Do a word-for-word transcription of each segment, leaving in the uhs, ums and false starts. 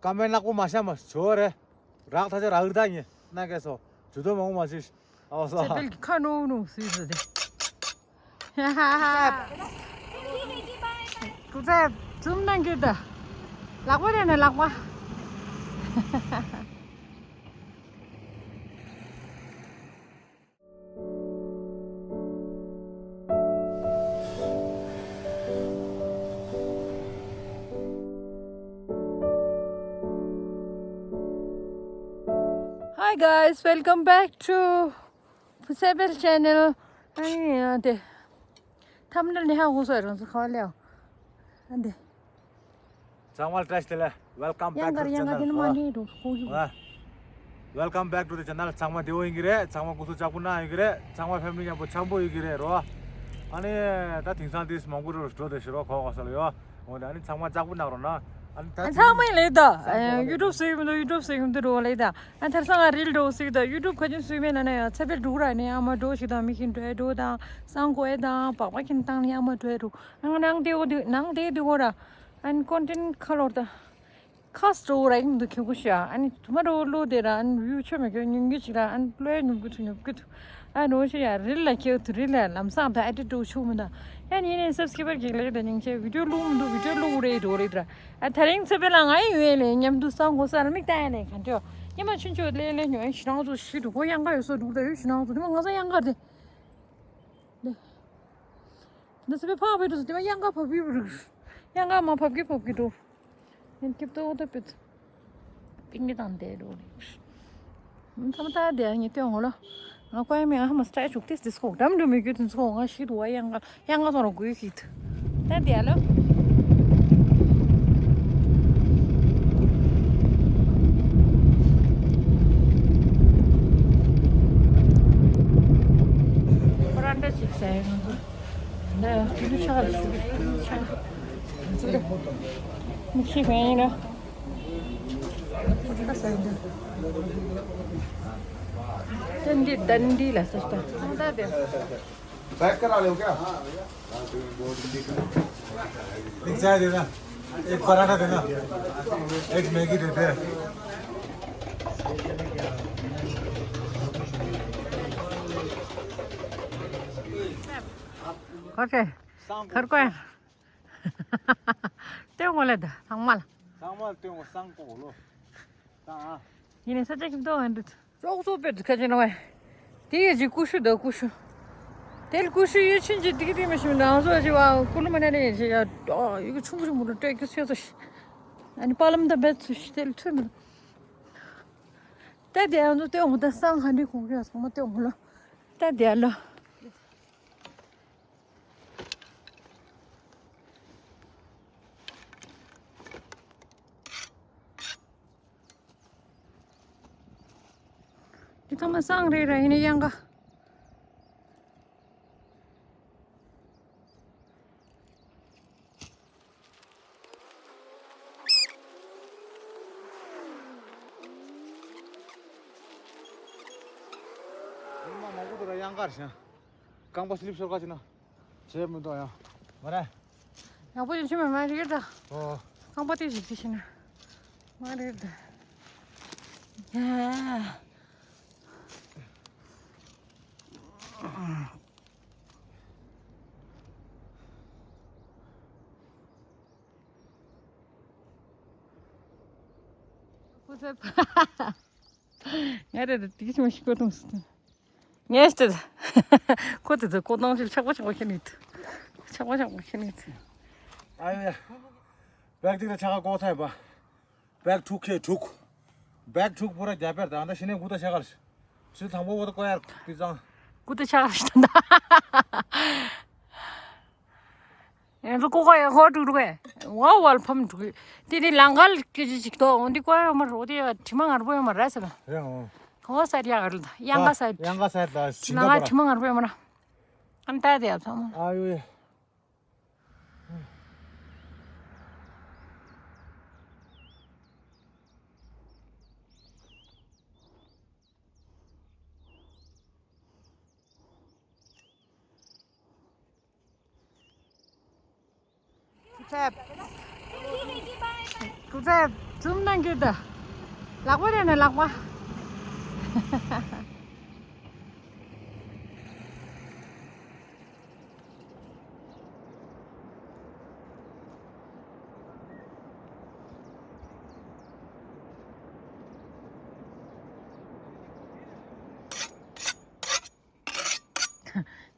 ཀ་མེན་ནག་པོ་མ་ཤ་མ་ཇོ་རེ། རག་ཐ་ཆ་རག་རི་ད་ཉེ་ན་ཀེ་སོ། ཇུ་དོ་མང་པོ་མ་ཅིག་ཨོ་སོ། ཚེ་འཕེལ་གྱི་ཁ་ནོ་ནོ་སུས་ཟེར་ཏེ། ཁུ་ཚེ་ཛུམ་གནང་གི་ད། ལག་པ་རེ་ནས་ལག་པ། Hi guys, welcome back to Fusebel channel. ཨ་ནི་ཨ་དེ་ཐམ་ནེལ་ནས་ཧ་གོ་སོང་རང་ཚོ་ཁ་བ་ལེའོ། ཨ་འདི། ཚང་མ་ལ་བཀྲ་ཤིས་བདེ་ལེགས། Welcome back ཡང་དཀར་to the ཡང་དཀར་དེ་ནི་མ་channel. འདྲེས་འགྲོ་ཁོ་ཡུ། ཨ། Welcome back to the channel. ཚང་མ་བདེ་པོ་ཡིན་གྱི་རེད། ཚང་མ་སྐུ་གཟུགས་ཅག་པོ་གནང་ཡོད་ཀྱི་རེད། ཚང་མ་ཕེ་མི་ལི་མཉམ་པོ་འཆམ་པོ་ཡོད་ཀྱི་རེད་རོ། ཨ་ནི་ད་དེང་སང་དེས་མང་པོ་རོ་འགྲོ་དེ་ཤི་རོ་ཁོ་གོ་ས་ལ་ཡོ། འོ་ད་ཨ་ནི་ཚང་མ་ཅག་པོ་གནང་རོགས་གནང་། ཨ་ནི་ད་ཨ་ཚང་མ་ཡིན་ལེ་ད། ཡུ་ཊུབ་སུ་ཡིན་མི་འདུག་ཡུ་ཊུབ་སུ་ཡིན་མི་འདུག་རོ་ལེ་ད། ཨ་ཐར་སང་ང་རིལ་འགྲོ་སུ་ཡིན་ད། ཡུ་ཊུབ་ཁ་ཅན་སུ་ཡིན་མེད་ན་ན་ཡ་ཚེ་འཕེལ་འགྲོ་ར་ནི་ཨ་མ་འགྲོ་ཞིག་ད། མི་ཁྱིན་འགྲོ་འགྲོ་ད། སང་གོ་ཨེ་ད་པག་པ་ཁྱིན་བཏང་ནི་ཨ་མ་འགྲོ་རུ། ཨ་ནང་དེ་འོ་དེ་ནང་དེ་དེ་འོ་ར། ཨ་ནི་ཀོན་ཊེན་ཁ་ལོར་ད། ཁ་སྤྲོ་བོ་ར་ཡིན་འདུག་ཁྱོད་ཀུ་ཤ། ཨ་ནི་དུ་མ་རོ་ལོ་དེ་ར། ཨ་ནི་ཡུ་ཆོ་མེ་ཁྱོད་ཉུང་གི་ཅིག་ར། ཨ་ནི་ལོ་ཡ་ཉུང་གི་ཐུ་ཉུང་གི་ཐུ། ཨ་ནི་འོ་ཤི་ཡ་རིལ་ལ་ཁྱེད་དུ་རིལ་ལ་ལམ་སང་ད་ཨ་ཏི་ཏུ་ཆུ་མི་ད། ཡ་ནི་ནི་སབ་སི་ཀི་རའིབ་གྱི་ལེགས་ད་ཉིང་ཆེ་བི་ཌིའོ་ལུང་མི་འདུག་བི་ཌིའོ་ལུང་རེ་འགྲོ་རེད་ར། ཨ་ད་རིང་ཚེ་འཕེལ་ལ་ང་ཡི་ཡོད་ལེ་མཉམ་དུ་སང་གོ་ས་ལ་མིག་ལྟ་ཡ་ནས་ག་འདྲ་ཉི་མ་ཆུན་ཆུ་ལེ་ལེ་ཉོ་ཡ་ཞི་ནང་ཚོ་ཤི་འདུག་གོ་ཡང་ག་ཡོད་སོ་འདུག་ད་ཡོད་ཞི་ནང་ཚོ་དེ་མ་ང་ས་ཡང་ག་རེད། ནི་སི་པའི་ཕག་པའི་འགྲོ་སི་དེ་མ་གཡང་ག་ཕབ་གི་རུ། གཡང་ག་མ་ཕབ་གི་ཕབ་གི་འགྲོ། ཡིན་སྐྱིབ་ཏོ་ཏོ་པི་ཏི། པིང་གི་དང་དེ་འགྲོ་རེ། ཚང་མ་ད་དེ་ངས་སྟོན་འོ་ལོ། ང་ཀོ་ཡ་མི་ང་ཧ་མ་སི་ཏྲའི་ཆུག་ཏིས་ཏིས་ཁོག་འགྲམ་འགྲོ་མི་རྒྱུ་དེ་ཚོ་ང་ཤི་དུ་བ་གཡང་ག་གཡང་ག་ཚོ་ར་དགོས་ཤིག་ད་དེ་ལོ། ཁོ་རང་འདྲ་ཅིག་ཟེར་ཡོང་། ནས་དུ་རུ་ཆག་ལ་ཞུ་ཆག་ཚུར་མི་ཤེས་མཁན་ཡིན་ན། ཁ་ཟེར་འདི་ཏན་ཏི་ཏན་ཏི་ལ་ས་སྟ་ཁང་ད་དེ། पैक करा लो क्या? एक चाय देना, एक पराठा देना, एक मैगी देते हैं। ओके। ཁར་ཀོ་ཡ། ལྟོས་འོ་ལེ་ད་ཚང་མ་ལ། ཚང་མ་ལ་ལྟོས་འོ་སང་ཀོ་ལོ། སང་ཨ། ཡིན་ནས་ས་ཆ་ཁྱིམ་ཐོག་ཨ་འདུག་ཙོག་ཙོག་པེ་ཁ་ཅན་ནོ་ཨེ། དེ་ཡི་ཅི་ཀུ་ཤུ་ད་ཀུ་ཤུ། དེ་ལ་ཀུ་ཤུ་ཡོད་ཕྱིན་ཅི་དེ་གི་དེ་མ་ཤི་མི་འདང་སོ་ཅི་བ་ཀུ་ལུ་མ་ན་ནས་ཅི་ཡ་ཡི་གི་ཆུང་ཆུང་མོ་ལ་སྤྲད་ཀྱི་ཚོད་ཚོད་ཤི། ཨ་ནི་པ་ལམ་ད་བེད་ཚུ་ཤི་དེ་ལ་ཚོད་མི་འདུག་ད་དེ་ཨ་ནུ་ལྟོས་འོ་ད་སང་ཧ་འདི་ཁོང་གི་ཚང་མ་ལྟོས་འོ་ལོ། ད་དེ་ཨ་ལོ། འདི་ཚང་མ་སང་རེད་ར་ཡིན་ན་གཡང་ག་ཡིན་ན་མ་གུ་དུ་ར་གཡང་ག་ར་ཤང་། རྐང་པ་སི་ལིབ་ཤོར་ཁ་ཅིག་ན། བྱས་མི་འདུག་ཡང་། མ་རེད། ཡག་པོ་ཡིན་ཕྱི་མ་མ་རེད་ད། ཨོ། རྐང་པ་དེ་ཞིག་ཅིག་ཤི་ན། མ་རེད་ད། ཡ། ཁོ་ཚོས་ཕ། ང་རེ་རེ་དེ་ཞིག་མ་ཤི་གོ་དང་སི། ངས་ཏེ། ཁོ་ཏེ་ཏེ་ཁོ་ནང་ཞིག་ཆག་པ་ཆག་པ་ཁྱེར་ནི་ཏེ། ཆག་པ་ཆག་པ་ཁྱེར་ནི་ཏེ། ཨ་ཡོ་ཡ། བེག་ཏིག་ཏ་ཆག་ག་གོ་ཚ་ཡིན་པ། བེག་དྲུག་ཁེ་དྲུག་བེག་དྲུག་པོ་ར་རྒྱ་བེར་དང་ད་ཤི་ནས་གུ་ད་ཆག་གར། ཚུལ་དང་པོ་བོ་ད་ཀོ་ཡར་པི་ཙང་། གུ་ད་ཆག་གར་ཤི་ད། ཡང་ལུ་ཀོ་ཀོ་ཡང་ཧོ་ཀྲུག་ཀྲུག་ཨེ། ཝའོ་ཝལ་ཕམ་ཀྲུག་ཀྲུག་དེ་ནི་ལང་ཀ་ལ་སྐད་ཅིག་ཅིག་ཏོ་འོ་འདི་ཀོ་ཡང་མ་རོ་དེ་ཡ་དྲི་མ་ངར་པོ་ཡང་མ་ར་ཟེར་ན། རེད་འོ། ཧོ་སར་ཡ་གར་ལ་ཡང་ག་སར། ཡང་ག་སར་ལ་ཞིང་ལང་ཀ་ཀ་པ་དྲི་མ་ངར་པོ་ཡང་མ་ར། ཨན་ཏ་དེ་ཡ་ཚང་མ། ཨ་ཡོ་ཡ། ཁྱེད་ཁྱེད་ཚོ་ ཟུམ་གནང་རྒྱུ་ད། ལག་པ་རེད་ན་ལག་པ།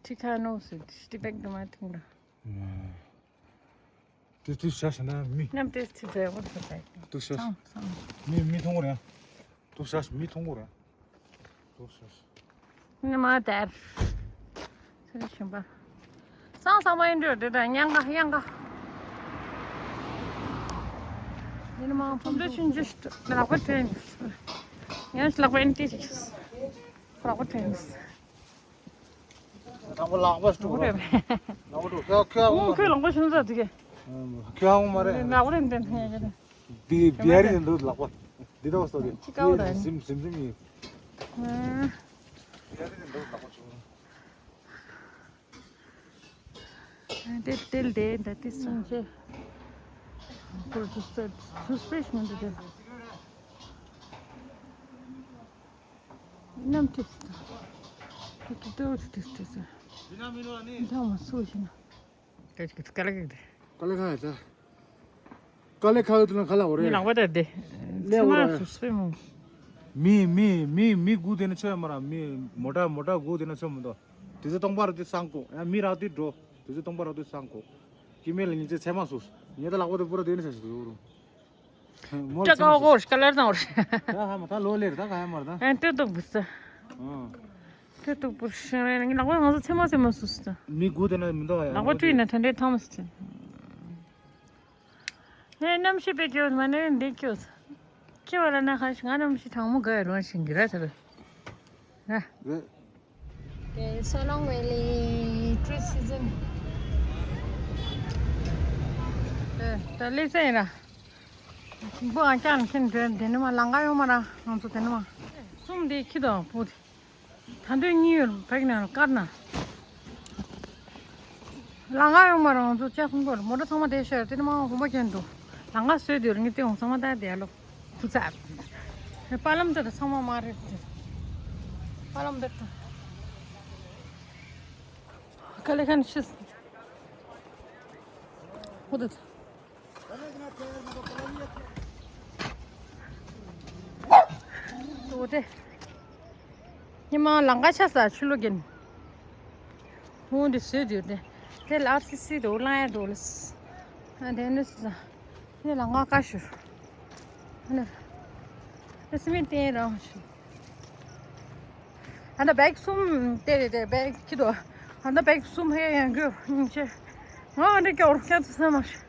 ཁྲི་ཁ་ནོ་སི་ཏི་སྟི་བེག་དུ་མ་ཐུང་ར། དུ་དུ་ཤ་ཤ་ན་མི། ནམ་དེ་སི་ཏི་བེག་བོ་སི་བེག་དུ་ཤ་ཤ། མི་མི་ཐུང་ར། དུ་ཤ་ཤ་མི་ཐུང་ར། དུ་ཤ་ཤ། ནི་མ་དར། ཚེ་རིང་ཞིམ་པ། སང་སང་མ་ཡིན་འགྲོ་དེ་དང་ཉང་ག་ཉང་ག་ཡིན་མ་ཕུམ་དུ་ཆུན་ཆུ་ལག་པ་དྲན། ཡང་ལག་པ་ཡིན་ཏི་རིགས། ལག་པ་དྲན། དང་པོ་ལག་པ་སྤྲུགས་རེད། ལག་པ་སྤྲུགས་ཁྱོད་ཁྱོད་ཨོ་ཁོས་ལག་པ་ཞུ་ས་དེ་གས། ཁྱོད་ཨོ་མ་རེད། ལག་པ་རེད་འདན་ཧེ་གས། འདི་བི་ཡ་རི་འདུག་ལག་པ། འདི་ད་བ་སྟོ་རེད། ཅི་ཀའོ་ད་ཟིམ་ཟིམ་ཟིམ་ཡིན། བི་ཡ་རི་འདུག་ལག་པ་ཆུ། དེ་དེ་དེ་ད་དེ་སོང་ཆེ། ཁོ་ཚུ་སྤེ་ཚུ་སྤེ་ཤི་མི་འདུག་དེ། ནམ་ཏིས་ཏ། ཏུ་ཏུ་ཏུ་ཏུ་ཏུ་ཏུ། ད་མ་སུ་ཞིག་ན། ད་ཅིག་ཀ་ལ་གི་དེ། ཀ་ལ་ཁ་ཡ་ད། ཀ་ལ་ཁ་ཡོད་དུ་ན་ཁ་ལ་འོ་རེད། ངའི་ལག་པ་ད་དེ། ལེ་འོ་རེད། སུ་སུ་མོ། མི་མི་མི་མི་དགུ་དེ་ན་ཆོས་མ་ར། མི་མོ་ཊ་མོ་ཊ་དགུ་དེ་ན་ཆོས་མི་འདུག་དུས་ཚོད་སྟོང་པ་ར་དུས་སང་ཀོ་ཡང་མི་རག་དུས་འགྲོ། དུས་ཚོད་སྟོང་པ་ར་དུས་སང་ཀོ། ཀི་མེ་ལ་ཉི་ཚེ་ཚེ་མ་སུ། ངའི་ད་ལག་པ་དེ་པུ་ར་དེ་ནི་ས་ཞིག་ཏུ་རུ། མོལ་ཀྲ་ཚེ་མ་ཀའོ་སུ། ཀོ་ཀ་ལར་དང་བར། ད་ཧ་མ་ད་ལོ་ལེར་ད་ག་ཧ་མར་ད། ཨན་ཏེ་ཏོག་བུ་ས། ཨང་། ཏེ་ཏོག་བུ་ཤ་རེ་ནི་ལག་པ་ང་ཚོ་ཚེ་མ་ཚེ་མ་སུ་སུ་ད། མི་དགུ་དེ་ན་མི་འདུག་ཡ། ལག་པ་བཀྲུས་ན་ད་འདྲའི་ཐང་མ་སུ་ད། ཧེ་གནམ་གཤིས་དཔེ་སྐྱོ་མ་ནས་འདི་སྐྱོ། སྐྱོ་བ་ལ་ན་ཁ་ཤི་ང་གནམ་གཤིས་གྲང་མོ་ག་ཡ་རོ་ཤིང་གི་ར་ཚ་ར། ར། རེད། དེ་སོ་ལོང་ཝེ་ལི་ཊུ་རི་སི་སི་ཛོན། དེ་ད་ལེ་ཚན་ར། འབུ་ཨ་ཅག་མཁན་འདྲ་དེ་ནི་མ་ལང་ཀ་ཡོང་མ་ར་ང་ཚོ་དེ་ནི་མ། གསུམ་དེ་ཁྱི་དང་བུ་དེ། ད་དུང་གཉིས་ཡོད་བེག་ནང་དཀར་ན། ལང་ཀ་ཡོང་མ་ར་ང་ཚོ་ཅག་ཁུང་གོར་མོ་ཊ་ཚང་མ་དེ་ཤར་དེ་ནི་མ་ཧོ་མ་མཁན་འདུག་ལང་ཀ་བཟོས་དེ་ར་ངས་དེ་འོང་ཚང་མ་ད་དེ་ལོ། ཁུ་ཚ། པ་ལམ་དེ་ཚང་མ་མ་རེད་དེ། པ་ལམ་དེ་ད། ཀ་ལེ་ཁན་ཤིས། ཧུ་དུ། ཏོ་ཏེ། ཉི་མ་ལང་ཀ་ཆ་ས་ཆུ་ལོ་གིན། ཧུང་དེ་སུས་དུ་ཏེ། ཏེ་ལ་སི་སི་དུ་ལང་ཡ་དུ་ལ་སི། ཨ་དེ་ནི་སི་ས། ཏེ་ལང་ཀ་ཀ་ཤུ། ཨ་ནི། ཏེ་སི་མི་ཏེ་རང་ཤུ། ཨ་ད་བེག་གསུམ་དེ་རེད་དེ་བེག་ཁྱི་དོ། ཨ་ད་བེག་གསུམ་ཧེ་ཡང་རྒྱུ་ཉིན་ཆེ། ང་ཨ་འདྲ་སྐྱོར་ཁྱད་དུ་སེམས་མ་ཤི།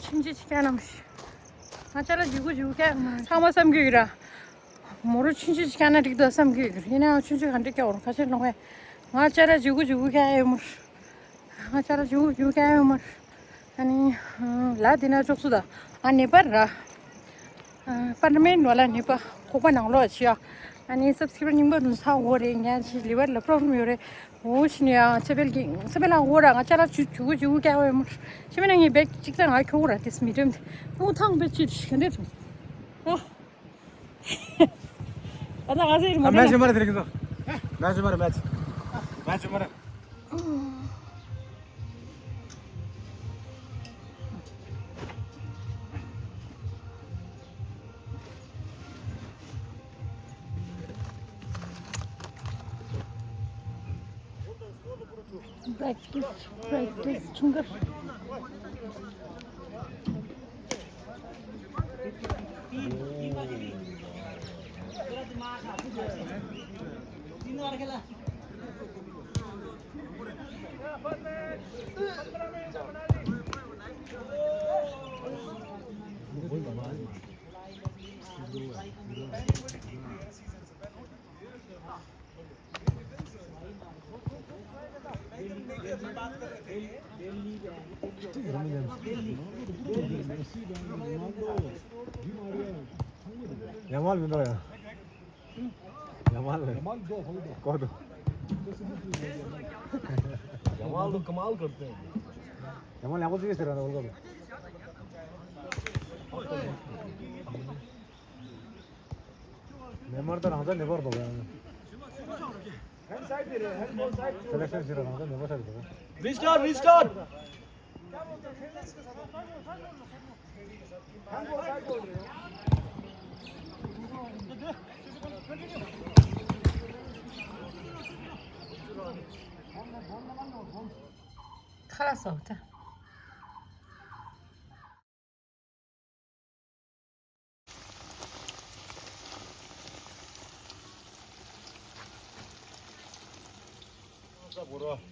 ཕྱིན་ཆད་ཅི་ཀྱང་ནམ་ཤི། ང་ཅ་ལ་ཇུ་གུ་ཇུ་གུ་ཀྱང་ཚང་མ་བསམ་གྱི་ཡོད་ར། མོ་རུ་ཕྱིན་ཆད་ཅི་ཀྱང་ན་འགྲིག་འདུག་བསམ་གྱི་ཡོད་ཀྱི་ར། ཡིན་ནའང་ཕྱིན་ཆད་ག་འདྲ་སྐྱོར་ཁ་ཆེ་ལོང་བས། ང་ཅ་ལ་ཇུ་གུ་ཇུ་གུ་ཀྱང་ཡོད་མོ་ར། ང་ཅ་ལ་ཇུ་གུ་ཇུ་གུ་ཀྱང་ཡོད་མོ་ར། ཨ་ནི། ལ་དེ་ན་ཅོག་སུ་ད། ཨ་ནེ་པར་ར། པར་མེན་ནོ་ལ་ནེ་པ་ཁོག་པ་ནང་ལོག་ཆི་ཡ། ཨ་ནི་སབ་སི་ཀི་རབ་རྙིང་པ་དུ་ས་འོ་རེ་ཉན་ཆི་ལི་ཝར་ལ་པྲོབ་ལེམ་ཡོད་རེ། འོ་ཆི་ནི་ཡ་ཚེ་འཕེལ་གི་ཚེ་འཕེལ་ལ་འོ་ར་ང་ཅ་ལ་ཆུ་ཆུ་གུ་ཆུ་གུ་ཀྱ་འོ་ཡ་མོ། ཆི་མེ་ན་ངའི་བེག་ཅིག་ད་ང་ཁྱོ་ར་དེ་སི་མི་དྲེམ་དེ། འོ་ཐང་བེ་ཅི་ཤི་ག་འདེ་ཐུ། ཨ། ད་ང་ཟེར་མ་མེ་ཆི་མ་རེད་དེ་རིག་གི་མེ་ཆི་མ་རེད་མེ་ཆི། མེ་ཆི་མ་རེད། Practice, practice ཆུང་ཀར། ཡ་མལ་མི་འདུག་ཡ། ཡ་མལ་ལ། ཡ་མལ་འདུག་གོ་འདུག་ཡ་མལ་ལ་ཀ་མལ་ཀར་ཏེ། ཡ་མལ་ཡག་པོ་བརྩིས་ཟེར་ར་འདུག་གོ་འདུག་མར་ད་རང་ཚ་ནེ་པར་འདུག་ཡང་། སེ་ལེག་ཤན་བྱེད་ར་རང་ཚ་ནེ་པར་ཤར་འདུག། རི་སི་ཊར་ཊི། རི་སི་ཊར་ཊི། ཁ་ལག་ཟ་བ་ད།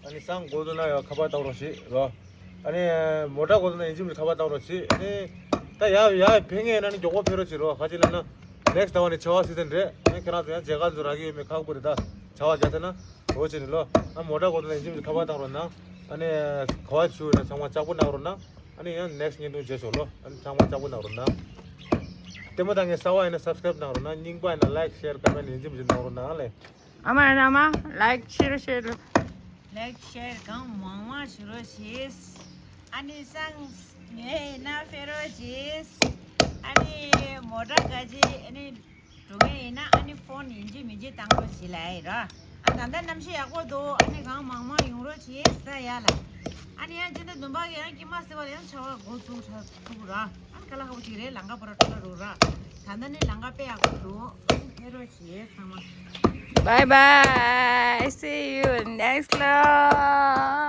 ཨ་ནི་སང་དགོས་འདུག་ན་ཡང་ཁ་པར་བཏང་རོགས་བྱེད་རོ། ཨ་ནི་མོ་ཊ་དགོས་འདུག་ན་ཡིན་གཅིག་མིན་གཅིག་ཁ་པར་བཏང་རོགས་བྱེད། ཨ་ནི་ད་ཡ་ཡ་ཕེབས་མཁན་ཡིན་ན་ནི་མགྱོགས་པོ་ཕེབས་རོགས་བྱེད་རོ། ག་ཅི་ལབ་ན་ནེག་སི་ཊི་ཟླ་བ་ནི་བྱ་བ་སི་ཛན་རེད། ཨ་ནི་ཁྱེད་རང་ཚོ་ཡང་མཇལ་ཁ་ཚོ་རག་གི་ཡོད་མེད་ཁག་པོ་རེད། ད་བྱ་བ་རྒྱག་ཐུབ་ན་འོ་བྱེད་ནི་ལོ། ཨ་མོ་ཊ་དགོས་འདུག་ན་ཡིན་གཅིག་མིན་གཅིག་ཁ་པར་བཏང་རོགས་གནང་། ཨ་ནི་ག་བ་ཞུ་ཡོད་ན་ཚང་མ་ལྕགས་པོ་གནང་རོགས་གནང་། ཨ་ནི་ཡང་ནེག་སི་ཊི་བརྙན་ཐུང་མཇལ་ཆོག་ལོ། ཨ་ནི་ཚང་མ་ལྕགས་པོ་གནང་རོགས་གནང་། ལྟད་མོ་ལྟ་མཁན་གསར་པ་ཡིན་ན་སབ་སི་ཀ་རེབ་གནང་རོགས་གནང་། རྙིང་པ་ཡིན་ན་ལའིཀ་ཤེར་ཀོ་མེན་ཊི་ཡིན་གཅིག་མིན་གཅིག་གནང་རོགས་གནང་ལེ། ཨ་མ་ཨ་མ་ལའིཀ་ཤེར་ཤེར། ལའིཀ་ཤེར་གང་མང་མང་ཞུ་རོགས་བྱེད། ཨ་ནི་སང་ཉེ་ཡིན་ན་ཕེབས་རོགས་བྱེད། ཨ་ནི་མོ་ཊ་ག་ཅི་ཨ་ནི་འགྲོ་མཁན་ཡིན་ན་ཨ་ནི་ཕོན་ཡིན་གཅིག་མིན་གཅིག་བཏང་རོགས་བྱེད་ལབ་ཡ་ཡིན་ར། ཨ་ད་ལྟ་གནམ་གཤིས་ཡག་པོ་འདུག། ཨ་ནི་གང་མང་མང་ཡོང་རོགས་བྱེད་ཟེར་ཡ་ལ། ཨ་ནི་ཡང་སྤྱི་ཟླ་བདུན་པ་གི་ཡང་དཀྱིལ་མ་ཟེར་བ་ལ་ཡང་ཆར་པ་འགོ་ཚུགས་ཚར་ཐུག་ར། ཨ་ནི་ཁ་ལག་ཧ་པོ་ཅིག་རེད། ལམ་ཁ་ཕར་འགྲོ་ལ་རུག་ར། ད་ལྟ་ནི་ལམ་ཁ་དཔེ་ཡག་པོ་འདུག། ཨ་ནི་ཕེབས་རོགས་བྱེད་ཚང་མ། Bye bye. See you next vlog.